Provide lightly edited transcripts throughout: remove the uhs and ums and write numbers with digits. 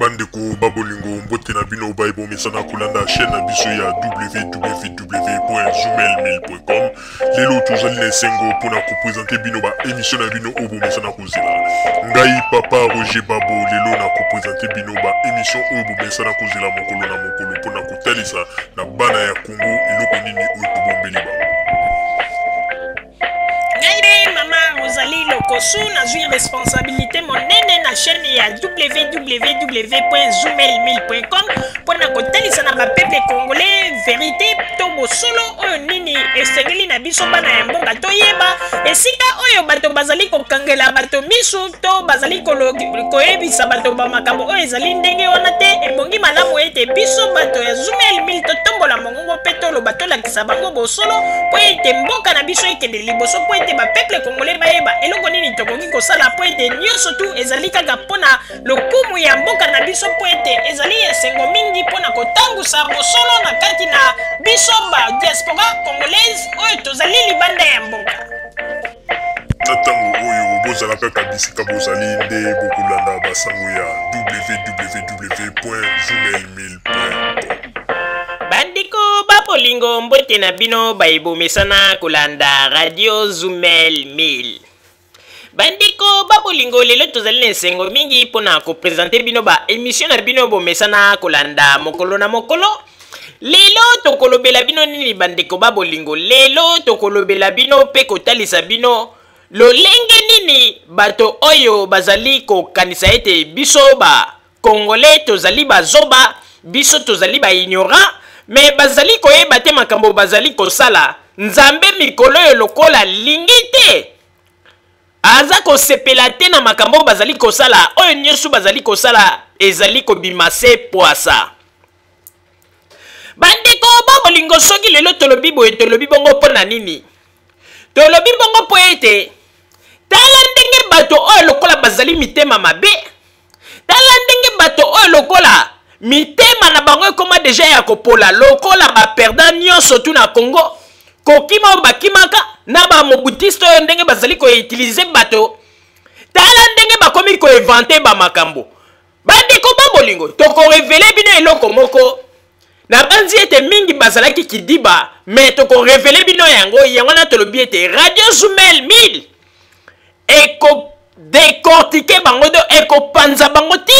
Bandeko ba bolingo, mbote na bino baye bomesana kolanda chaîne na biso ya www.zoomail1000.com. Lelo tozali na esengo mpona kopresente bino ba émission na bino oyo bomesana kozela. Ngai papa Roger Babo lelo na kopresente bino ba émission oyo bomesana kozela mokolo na mokolo mpona kotalisa na bana ya Congo eloko nini oyo tobombeli bango. Ngai nde mama Rosalie Lokosu, nazwi responsabilité monene na chaîne ya www.zoomail1000.com mpo na kotalisa na bapeuple congolais verité to bosolo oyo nini esengeli na biso bana ya mboka toyeba esika oyo bato bazali kokangela bato misu to bazali koyebisa bato bamakambo oyo ezali ndenge wana te. Ebongi malamu ete biso bato ya Zoomail 1000 totombola mongongo mpe toloba, tolakisa bango bosolo mpo ete mboka na biso ekende liboso, mpo ete bapeuple congolais bayeba eloko nini tokoki kosala, mpo ete nyonso tu ezali kaka mpo na lokumu ya mboka na biso, mpo ete ezali esengo mingi mpo na kotangusa bosolo na kati na biso ba diaspora congolaise oyo tozali libanda ya mboka. Na ntango oyo bozala kaka bisika bozali nde bokolanda basango ya www.zoomail1000.com. Bandeko ba bolingo, mbote na bino baye bomesana kolanda radio Zumel 1000. Bandeko ba bolingo, lelo tozali na esengo mingi mpona kopresente bino ba emission na bino bomesana kolanda mokolo na mokolo. Lelo tokolobela bino nini bandeko ba bolingo? Lelo tokolobela bino mpe kotalisa bino lolenge nini bato oyo bazali kokanisa ete biso ba Congolais tozali bazoba, biso tozali ba ignorant, mais bazali koyeba te makambo bazali kosala. Nzambe mikolo oyo lokola lingi te, aza kosepela te na makambo oyo bazali kosala. Oyo nyonso bazali kosala ezali kobima se pwasa. Bandeko ba bolingo, soki lelo tolobi boye, tolobi bongo mpo na nini? Tolobi bongo mpo ete tala ndenge bato oyo lokola bazali mitema mabe, tala ndenge bato oyo lokola mitema na bango ekoma deja ya kopola lokola baperda nyonso tu na Congo, kokima oyo bakimaka na bamobutiste oyo ndenge bazali koutilize bato, tala ndenge bakomi koevante bamakambo. Bandeko ba bolingo, tokorevele bino eloko moko. Nabanzi ete mingi bazalaki kidiba, me tokorevele bino yango. Yango wana tolobi ete radio Zumel 1000 eko decortike bango, do ekopanza bango ti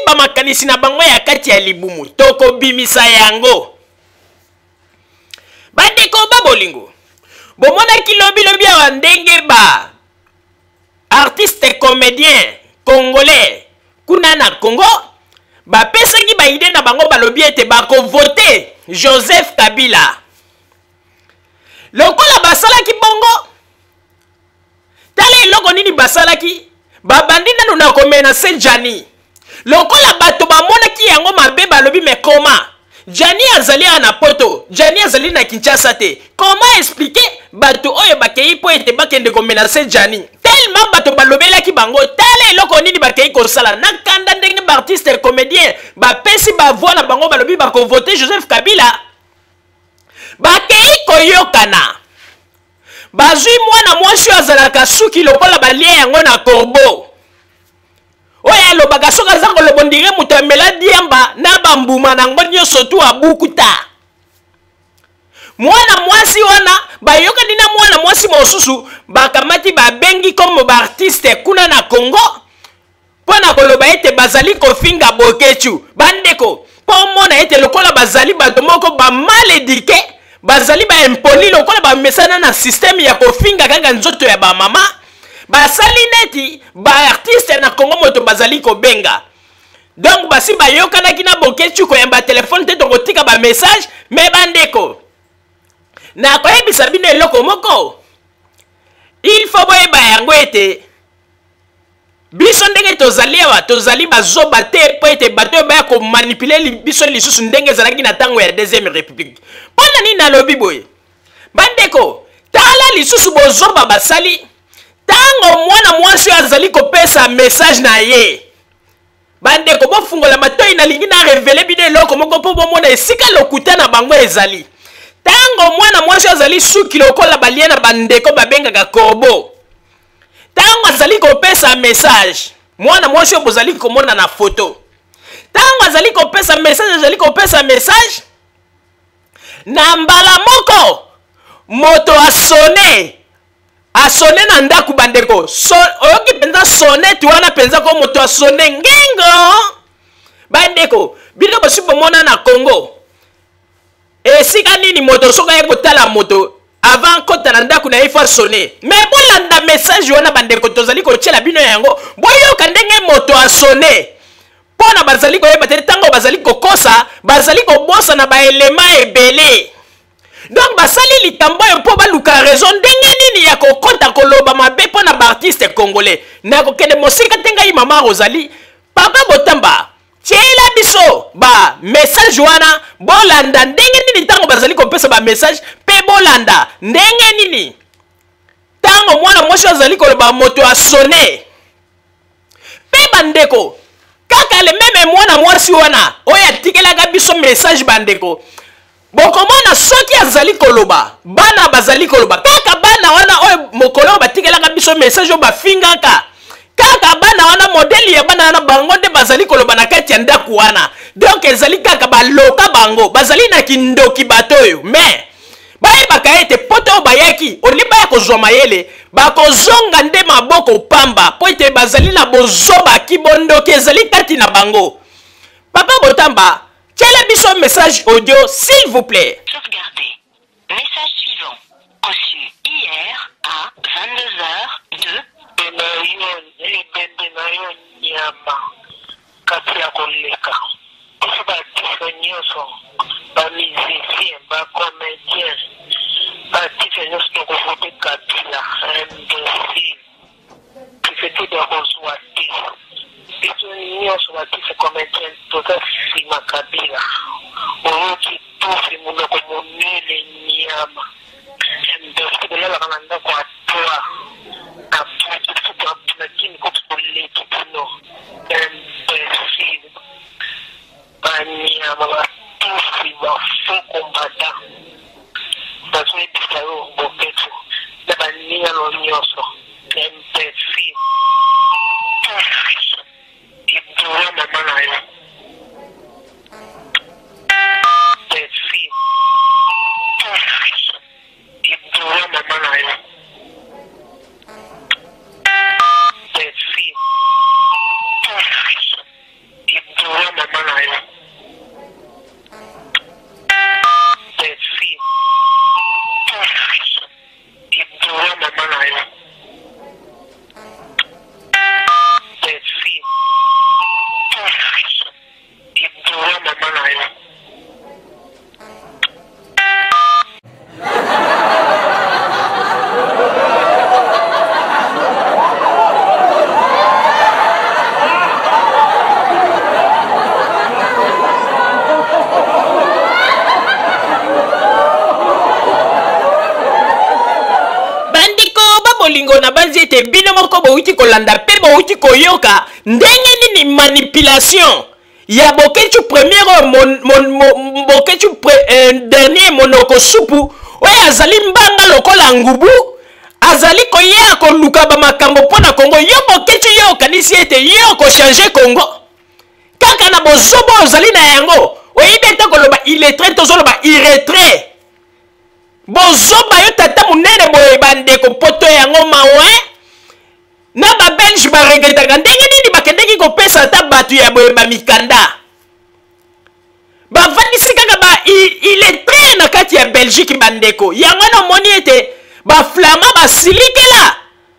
bamakanisi na bango ya kati ya libumu, tokobimisa yango. Bandeko ba bolingo, bomonaki lobilobi awa ndenge ba artiste comédien congolais kuna na Congo bapesaki baide na bango, balobi ete bakovote Joseph Kabila. Lokola basalaki bongo, tala eloko nini basalaki. Babandi nanu na komenase Gianni. Lokola bato bamonaki yango mabe, balobi me koma Gianni azali awa na poto, Gianni azali na Kinshasa te, comment expliquer bato oyo bakei mpo ete bakende komenase Gianni? Tellement bato balobelaki bango, tala eloko nini bakei kosala na kanda ndenge baartiste comédien bapesi bavoi na bango, balobi bakovote Joseph Kabila. Bakei koyokana, bazwi mwana mwasi oyo azalaka suki lokola balie yango na corbeau, oyo alobaka soki aza koloba ondire moto amela diamba na bambuma na yango nyonso tu abukuta. Mwana mwasi wana bayokani na mwana mwasi mosusu, bakamati babengi comme baartiste kuna na Congo mpo na koloba ete bazali kofinga Boketshu. Bandeko, mpo omona ete lokola bazali bato moko ba mal eduke, bazali ba impoli, lokola bamesana na systeme ya kofinga kaka nzoto ya bamama, basali neti baartiste na Congo moto bazali kobenga. Donc basi bayokanaki na Boketshu koyamba telefone te, tokotika ba message. Me bandeko, nakoyebisa bino eloko moko, il faut boyeba yango ete biso ndenge tozali awa tozali bazoba te, mpo ete bato oyo baya komanipule biso lisusu ndenge ezalaki na ntango ya deuxième république. Mpo na nini nalobi boye? Bandeko, tala lisusu bozoba basali ntango mwana mwasi oyo azali kopesa message na ye. Bandeko, bofungola matoi, nalingi na revele bino eloko moko mpo bomona esika lokuta na bango ezali. Ntango mwana mwasi oyo azali suki lokola balie na bandeko babengaka corbeau, ntango azali kopesa message, mwana mwasi oyo bozali komona na foto, Ntango azali kopesa message, azali kopesa message na mbala moko moto asone, asone na ndako bandeko. So, oyoki mpenza sonete wana mpenza ko moto asone ngengo bandeko. Bino bosi bomona na Congo esika nini moto soki aye kotala moto avant kota na ndako na ye fo asone? Me bolanda message wana bandeko, tozali kotyela bino yango, boyoka ndenge moto asone mpo na bazali koyeba te ntango bazali kokosa, bazali kobosana baelema ebele. Donc basali likambo oyo mpo baluka raison ndenge nini ya kokota koloba mabe mpo na baartiste congolais. Nakokende mosika te, ngai mama Rosalie. Papa Botamba, tiela biso ba message wana, bolanda ndenge nini ntango bazali kopesa ba message, mpe bolanda ndenge nini ntango mwana mwasi azali koloba moto asone. Mpe bandeko, kaka le meme mwana mwasi wana oyo atikelaka biso message bandeko, bokomona soki azali koloba, bana bazali koloba kaka bana wana oyo mokolo oyo batikelaka biso message oyo bafingaka kaka bana wana, modele ya bana wana bango nde bazali koloba na kati ya ndako wana. Donc ezali kaka baloka bango, bazali na kindoki bato oyo. Mais bayebaka ete poto oyo bayaki olie baya kozwa mayele, bakozonga nde maboko pamba, mpo ete bazali na bozoba, kibondoki ezali kati na bango. Papa Botamba, tiela biso message audio s'il vous plaît. Sauvegarder. Message suivant. Reçu hier à 22h02. Na yo ebembe na yo nyama kasi ya koleka biso baartiste nyonso, bamusicien, bacomédien, baartiste nyonso tokovote Kabila imbécile. Tshisekedi akozwa te, biso nyonso baartiste comédien toza nsima Kabila. Oyoki tufi monoko monene nyama imbécile, bolalaka na ndako ya toi na poto, biso na kini koki koleki bino imbécile, banyama batufi bafaux combattant. Bazoyebisa yo Boketshu na baninga no nyonso imbécile, tufi libula mama na yo imbécile, tufi libula mama na yo imbécile, tufi libula mama na yo imbécile, tufi libula mama na yo imbécile, tufi libula mama na yo. Bandeko babolingo, na banzi ete bino moko bowuti kolanda mpe bowuti koyoka ndenge nini manipulation ya Boketshu premier oyo Boketshu dernier monoko supu oyo azali mbanga lokola ngubu, azali koya koluka bamakambo mpo na Kongo. Yo Boketshu, yo okanisi ete yo okochange Kongo kaka na bozoba oyo ozali na yango? Oyebi ata koloba illettré, tozoloba irretré, bozoba yo tata monene boye. Bandeko, poto yango mawe na babelge baregretaka ndenge nini bakendeki kopesa ata bato ya boye bamikanda, bavandisi kaka ba illettré na kati ya Belgique. Bandeko, yango wana omoni ete baflama basilikela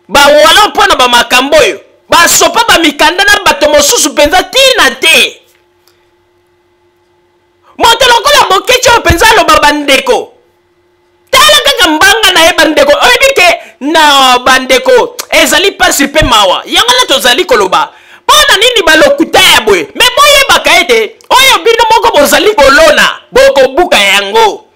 bawala mpo na bamakambo oyo basopa bamikanda na bato mosusu mpenza ntina te. Moto lokola Boketshu oyo mpenza aloba, bandeko, tala kaka mbanga na ye. Bandeko, oyebi ke na bandeko ezali mpasi mpe mawa. Yango wana tozali koloba mpo na nini balokuta ya boye. Me boyebaka ete oyo bino moko bozali kolona, bokobuka yango.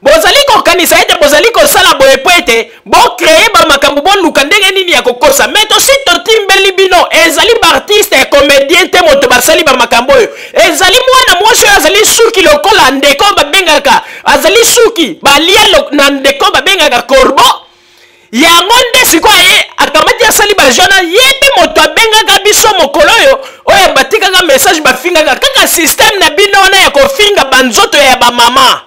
Bozali kokanisa ete bozali kosala boye mpo ete bocreye bamakambo, boluka ndenge nini ya kokosa. Me tosi totimbeli bino, ezali baartiste ya comédien te moto basali bamakambo oyo, ezali mwana mwasi oyo azali suki lokola ndeko babengaka, azali suki balia na ndeko babengaka corbeau. Yango nde sikoyo ye akamati. asali bajeu wana, ye mpe moto abengaka biso mokolo oyo, oyo batikaka message, bafingaka kaka système na bino wana ya kofinga banzoto ya bamama.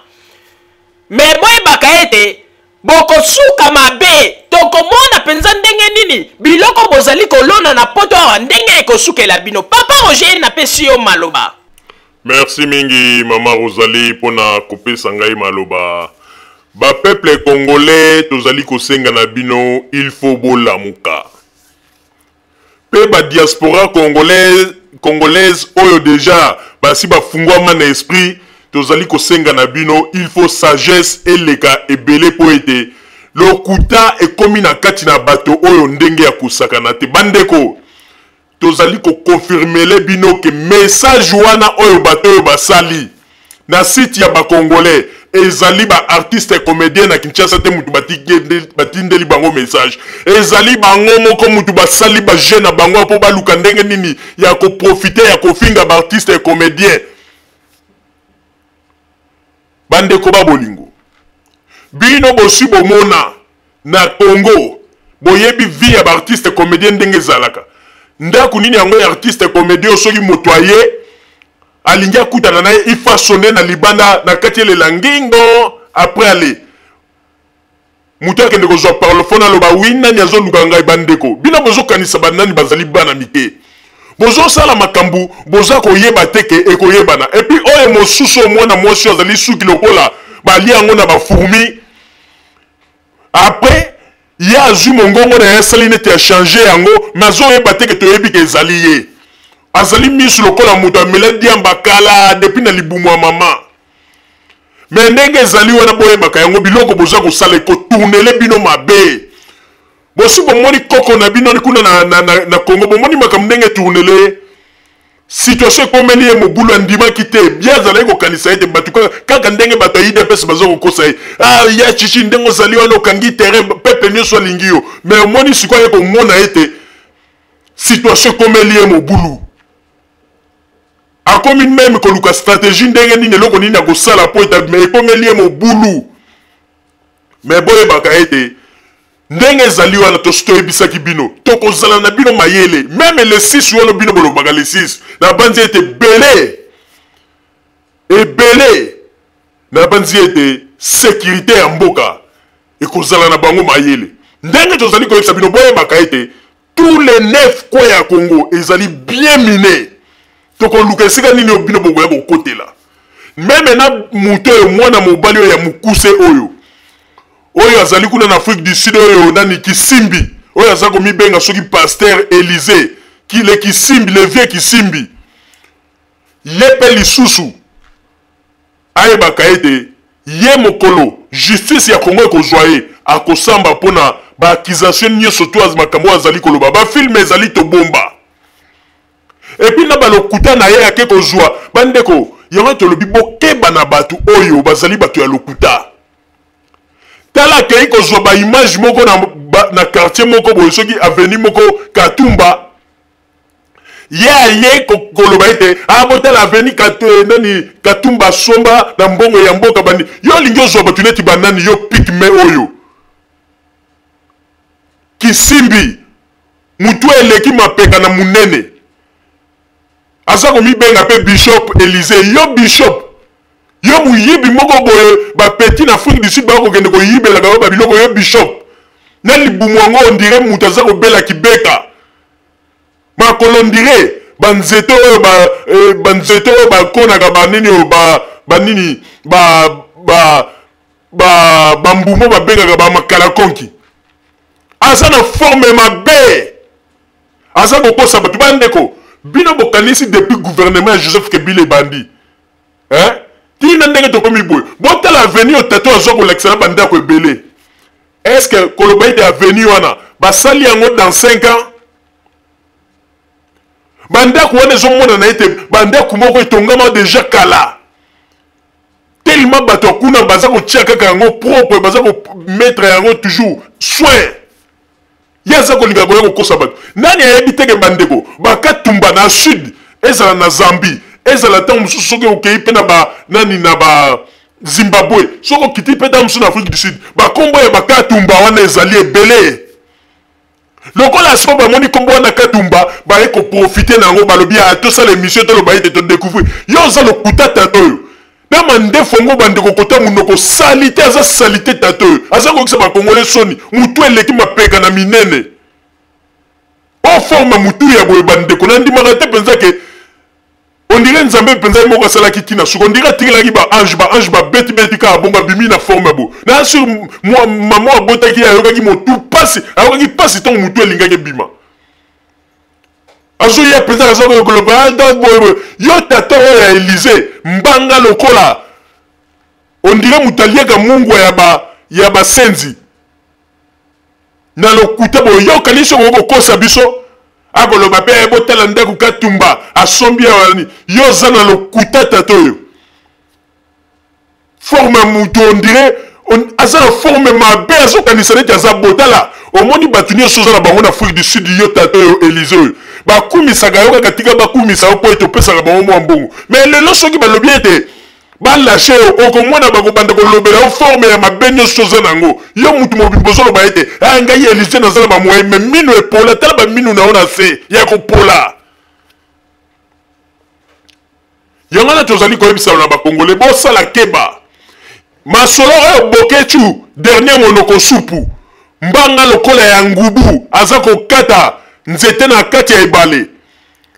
Me boyebaka ete bokosuka mabe. Tokomona mpenza ndenge nini biloko bozali kolona na poto awa, ndenge ekosukela bino. Papa Roger, napesi yo maloba. Merci mingi, mama Rosalie, mpona kopesa ngai maloba. Bapeuple congolais, tozali kosenga na bino, il faut bolamuka. Mpe badiaspora congolaise oyo deja basi bafungwama na esprit, tozali kosenga na bino, il faut sagesse eleka ebele, mpo ete lokuta ekomi na kati na bato oyo ndenge ya kosakana te. Bandeko, tozali koconfirmele bino ke message wana oyo bato oyo basali na site ya bacongolais, ezali baartiste comédien na Kinshasa te mutu batindeli bango message. Ezali bango moko mutu basali bajeu na bango mpo baluka ndenge nini ya koprofite ya kofinga baartiste comédien. Bandeko ba bolingo, bino bosi bomona na Congo, boyebi vie ya baartiste comédien ndenge ezalaka. Ndako nini yango ya artiste comédien, soki moto aye, alingi akutana na ye, il faut asonner na libanda, na kati elela ngingo. Après, ale moto akende kozwa parlophone, aloba: "Oui, nani azoluka ngai?" Bandeko, bino bozokanisa banani bazali bana mike? Bozosala makambo, boza koyeba te ke ekoyebana. Et puis oyo mosusu, oyo mwana mwasi oyo azali suki lokola balia yango na bafourmi, après ye azwi mongongo na ye, asali neti achange yango, me azoyeba te ke toyebi ke ezali ye. Azali misu lokola moto amela diamba kala depuis na libumu ya mama. Me ndenge ezali wana, boyebaka yango, biloko boza kosala ekotournele bino mabe. Bosi bomoni koko na bino kuna na Congo, bomoni makambo ndenge etournele, situation ekomeli ye mobulu. Andimaki te, ye azalaki kokanisa ete bato kaka ndenge bato ya UDPS baza kokosa ye: "Ah, ya chichi, ndenge ozali wana, okangi terrain, peuple nyonso alingi yo." Mais omoni sikoyo, aye komona ete situation ekomeli ye mobulu, akomi même koluka stratégie ndenge nini, eloko nini akosala po ete me ekomeli ye mobulu. Me boyebaka ete ndenge ezali wana, tosi toyebisaki bino, tokozala na bino mayele. Même le 6 wana bino bolobaka le 6, nabanzi ete ebele ebele, nabanzi ete sécurité ya mboka ekozala na bango mayele. Ndenge tozali koyebisa bino, boyebaka ete tous les neuf coins ya Congo ezali bien miné. Tokoluka esika nini oyo bino bokoya kokotela. Même na moto oyo, mwana mobali oyo ya mokuse oyo, oyo azali kuna na Afrique du Sud, oyo nani, Kisimbi, oyo aza komibenga soki pasteur Élysée, le Kisimbi, le vieux Kisimbi, ye mpe lisusu ayebaka ete ye mokolo justice ya Congo ekozwa ye, akosamba mpona baaccusation nyonso to makambo oyo azali koloba. Bafilme ezali, tobomba. Et puis na balokuta na ye ake kozwa. Bandeko, yango tolobi, bokeba na bato oyo bazali bato ya lokuta. Tala, akei kozwa baimage moko na quartier moko boye, soki avenue moko Katumba. Ye aye koloba ete: "Ah, botala avenue nani Katumba asomba na mbongo ya mboka." Bandi yo olingi ozwa bato neti banani? Yo pygmée oyo Kisimbi, mutu eleki mapeka na monene, aza komibenga mpe bishop Élysée. Yo bishop, yo moyibi moko boye, bapeti na Afrique du Sud bakokende koyibela bango babiloko. Yo bishop, na libumu yango on dirait moto aza kobela kibeka, makolo on dirait banzete oyo banzete oyo bakonaka banini oyo banini ba bambuma babengaka bamakala konki. Aza na forme mabe, aza kokosa bato. Bandeko, bino bokanisi depuis gouvernement ya Joseph Kabila ebandi, hein? Tina ndenge tokomi boye, botala avenue oyo tato azwa kolakisa na bandako ebele. Est ce que koloba ete avenue wana basali yango dans 5 ans? Bandako wana ezomonana ete bandako moko etongama déjà kala, tellement bato ya kuna baza kotia kaka yango propre, baza komettre yango toujours soin. Ye aza kolinga koya kokosa bato. Nani ayebi teke bandeko bakatumba na sud, ezala na Zambie, ezala ntango mosusu soki okei mpe na ba nani, na ba Zimbabwe, soki okiti mpe ntango mosusu na Afrique du Sud, bakombo ya bakatumba wana ezali ebele. Lokola sikoyo bamoni nkombo wana Katumba, baye koprofite na yango, balobi ah, tosala émission toloba ete todécouvrir. Yo oza lokuta tata oyo na mandefu yango bandeko kota monoko salite, aza salite tata oyo aza kokisa bakongole soni, motu eleki mapeka na minene o forme motu ya boye bandeko, nandimaka te mpenza ke ondire Nzambe mpenza ye moko asalaki ntina suka, ondire atikelaki ba ange, ba ange babetibeti kaka bongo abimi na forme bo na sur mama abotaki ye, ayokaki motu mpasi, ayokaki mpasi ntango motu elingaki ebima, azoya mpenza aza koloba boye boye. Yo tata oyo ya Elysée mbanga lokola ondire moto aliaka mungwa ya basenzi na lokuta boye, yo okanisi okoki kokosa biso? Akoloba mpe botala ndako Katumba asombi awa nini. Yo oza na lokuta tata oyo, forme ya moto ondire aza na forme mabe, azokanisa neti aza botala. Omoni bato nyonso oza na bango na Afrique du Sud, yo tata oyo Elysée oyo bakumisaka yo kaka, tika bakumisa yo mpo ete opesaka bango mwa mbongo. Mais lelo soki balobi ete balashe yo, okomona bakobanda kolobela yo forme ya mabe nyonso oza na yango. Yo motu mobimba ozoloba ete ah, ngai Elysée naza na bamoye, me mino epola, tala bamino na yo na se ya kopola. Yango wana tozali koyebisa na bakongole, bosala keba masolo oyo Boketshu dernier monoko supu mbanga lokola ya ngubu aza kokata nzete na kati ya ebale.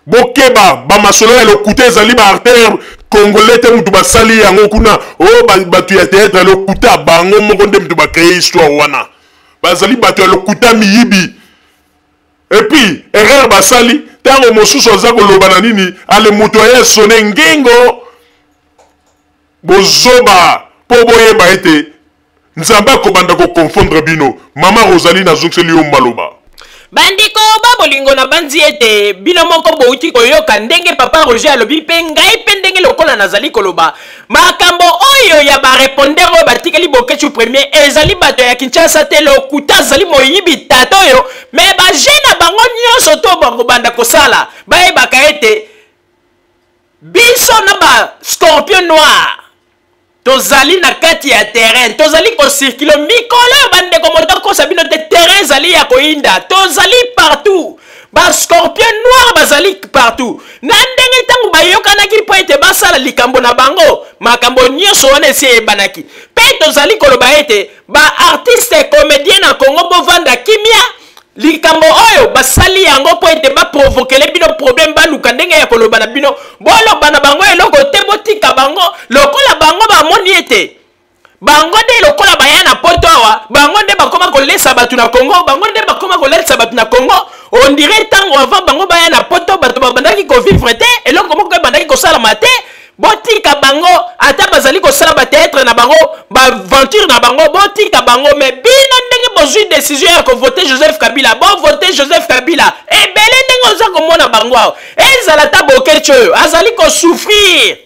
Bokeba bamasolo ya lokuta, ezali ba artère congolais te mutu basali yango kuna o bato ya théâtre ya lokuta, bango moko nde mutu bacreye histoire wana, bazali bato ya lokuta, miyibi. Et puis erreur basali ntango mosusu aza koloba na nini ale moto aye asone ngengo bozoba, mpo boyeba ete Nzambe akobanda koconfondre bino. Mama Rosalie, nazongiseli yo maloba. Bandeko ba bolingo, na banzi ete bino moko bouti koyoka ndenge papa Roger alobi, mpe ngai mpe ndenge lokola nazali koloba makambo oyo ya barepondeur oyo batikeli Boketshu premier ezali bato ya Kinshasa te. Lokuta, azali moyibi tata oyo. Me baje na bango nyonso to bakobanda kosala, bayebaka ete biso na ba scorpion noir tozali na kati ya terrain, tozali kocircule mikolo oyo. Bandeko, moto akosa bino te, terrain ezali ya koyinda, tozali partout, bascorpion noir bazali partout. Na ndenge ntango bayokanaki mpo ete basala likambo na bango, makambo nyonso wana esi eyebanaki. Mpe tozali koloba ete baartiste comédien na Congo, bovanda kimia. Likambo oyo basali yango mpo ete baprovokele bino problème, baluka ndenge ya koloba na bino, boloba na bango eloko te, botika bango lokola bango bamoni ete bango nde lokola baya na poto awa, bango nde bakoma kolesa bato na Congo, bango nde bakoma kolesa bato na Congo. On dirait ntango avant bango baya na poto, bato babandaki kovivre te, eloko moko ebandaki kosalama te. Botika bango, ata bazali kosala bateatre na bango, baaventure na bango, botika bango. Me bino ndenge bozwi décision ya kovote Joseph Kabila, bovote Joseph Kabila. Ebele ndenge oza komona bango awa, ezala ata Boketshu oyo azali kosouffrir,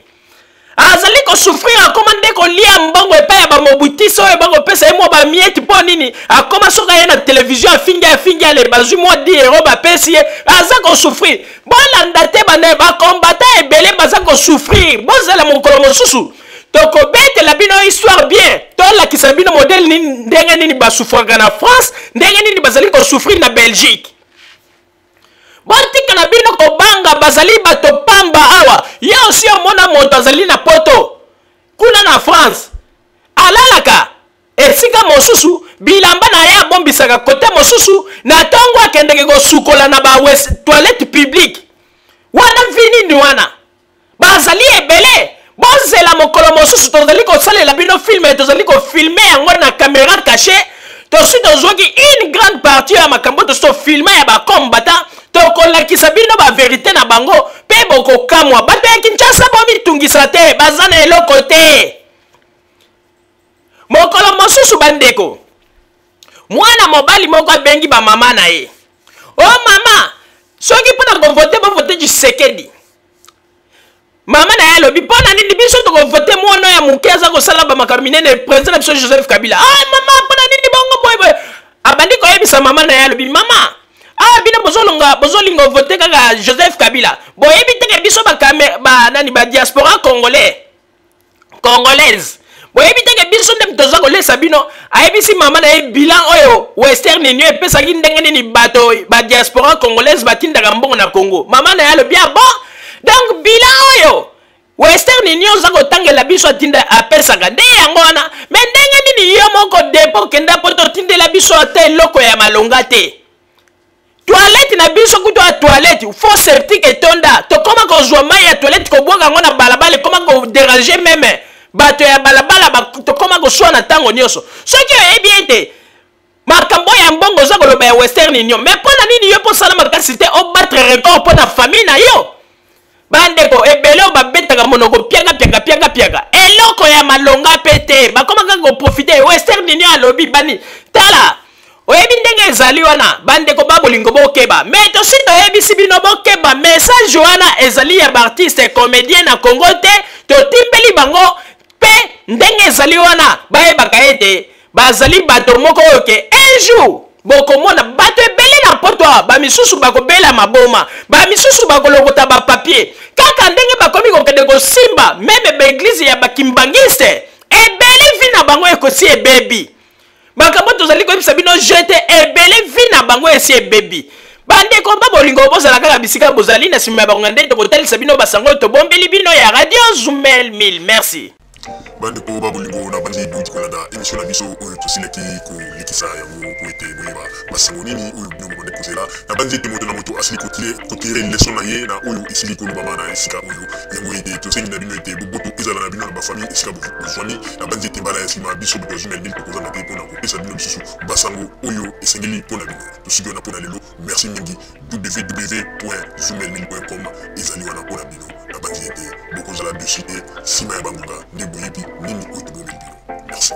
azali kosouffrir, akoma nde kolia mbongo epai ya bamobutisi oyo bakopesa ye mwa bamiete. Mpo nini? Akoma soki aye na televizio, afingi, afingi, ale bazwi mwa 10 euro bapesi ye. Aza kosouffrir, bolanda te bana bakombata ebele baza kosouffrir. Bozela mokolo mosusu tokobetela bino histoire bien, tolakisa bino modele nini, ndenge nini basouffraka na France, ndenge nini bazali kosouffrir na Belgique. Botika na bino kobanga, bazali bato pamba awa. Ye osi omona moto azali na poto kuna na France alalaka esika mosusu, bilamba na ye abombisaka kote mosusu, na ntongo akendeke kosukola na ba toilette publique wana. Vi nini wana? Bazali ebele. Bozela mokolo mosusu tozali kosalela bino filme, tozali kofilme yango na caméra caché. Tosi tozwaki une grande partie ya makambo, tosi tofilme ya bakombata, tokolakisa bino baverité na bango mpe bokokamwa. Bato ya Kinshasa, bomitungisa te, baza na eloko te. Mokolo mosusu bandeko, mwana mobali moko abengi bamama na ye: o mama, soki mpo na kovote, bovote Tshisekedi. Mama na ye alobi: mpo na nini biso tokovote mwana ya moke aza kosala bamakambo minene, président na biso Joseph Kabila? Ah mama, mpo na nini bongo boye boye? Abandi koyebisa mama na ye, alobi: mama, ah bino bozolonga, bozolinga ovote kaka Joseph Kabila, boyebi teke biso bakame ba nani, badiaspora congolais, congolaise. Boyebi te ke biso nde toza kolesa bino. Ayebisi mama na ye bilan oyo Western Union epesaki, ndenge nini bato ba diaspora congolaise batindaka mbongo na Congo. Mama na ye alobi: ah bon, donc bilan oyo Western Union oza kotangela biso atinda apesaka nde yango wana. Mais ndenge nini yo moko depo okenda mpo totindela biso ata eloko ya malonga te? Toilette na biso kutu ya toilette, fosse septique etonda. Tokóma kozwa mai ya toilette, kobwaka yango na balabala, ekóma kodéranger même bato ya balabala. Tokóma koswana ntango nyonso. Soki oyebi ete makambo ya mbongo oza koloba ya Western Union, mais mpo na nini yo mpo osala makasi te obattre record mpo na famille na yo? Bandeko ebele oyo babetaka monoko piaka piaka piaka piaka, eloko ya malonga mpe te, bakoma kaka koprofiter. Western Union alobi bani, tala, oyebi ndenge ezali wana. Bandeko ba bolingo, bokeba. Mais tosi toyebisi bino, bokeba. Message wana ezali ya baartiste comédien na Congo te. Totimbeli bango mpe ndenge ezali wana, bayebaka ete bazali bato moko oyo ke un jour bokomona bato ebele na poto awa, bamisusu bakobela maboma, bamisusu bakolokota bapapier, kaka ndenge bakomi kokende kosimba même baéglise ya bakimbangiste. Ebele vie na bango ekosi ebebi. Makambo tozali koyebisa bino je te, ebele vie na bango esi ebebi. Bandeko ba bolingo, bozala kaka bisika bozali na nsima ya bango nde tokotalisa bino basango oyo tobombeli bino ya Radio Zumel 1000. Merci. Bandeko ba bolingo, na bandi bouti kolanda émission na biso oyo tosilaki kolekisa yango po ete boyeba basango nini oyo bino bobande kozela. Na bandi ete moto na moto asili kotirer leçon na ye na oyo esili kolobama na esika oyo. Yango ete tosengi na bino ete boboto ezala na bino na bafamille esika bozwami. Na bandi ete mbala ya nsima, biso bato ya Zumel 1000 tokozanga te mpona kopesa bino lisusu basango oyo esengeli mpona bino. Tosuki wana mpona lelo. Merci mingi. www.zumel1000.com ezali wana mpona bino. Na bandi ete bokozala déçus te. Nsima ya bangonga nde boyebi nini oyo tobomeli bino. Merci.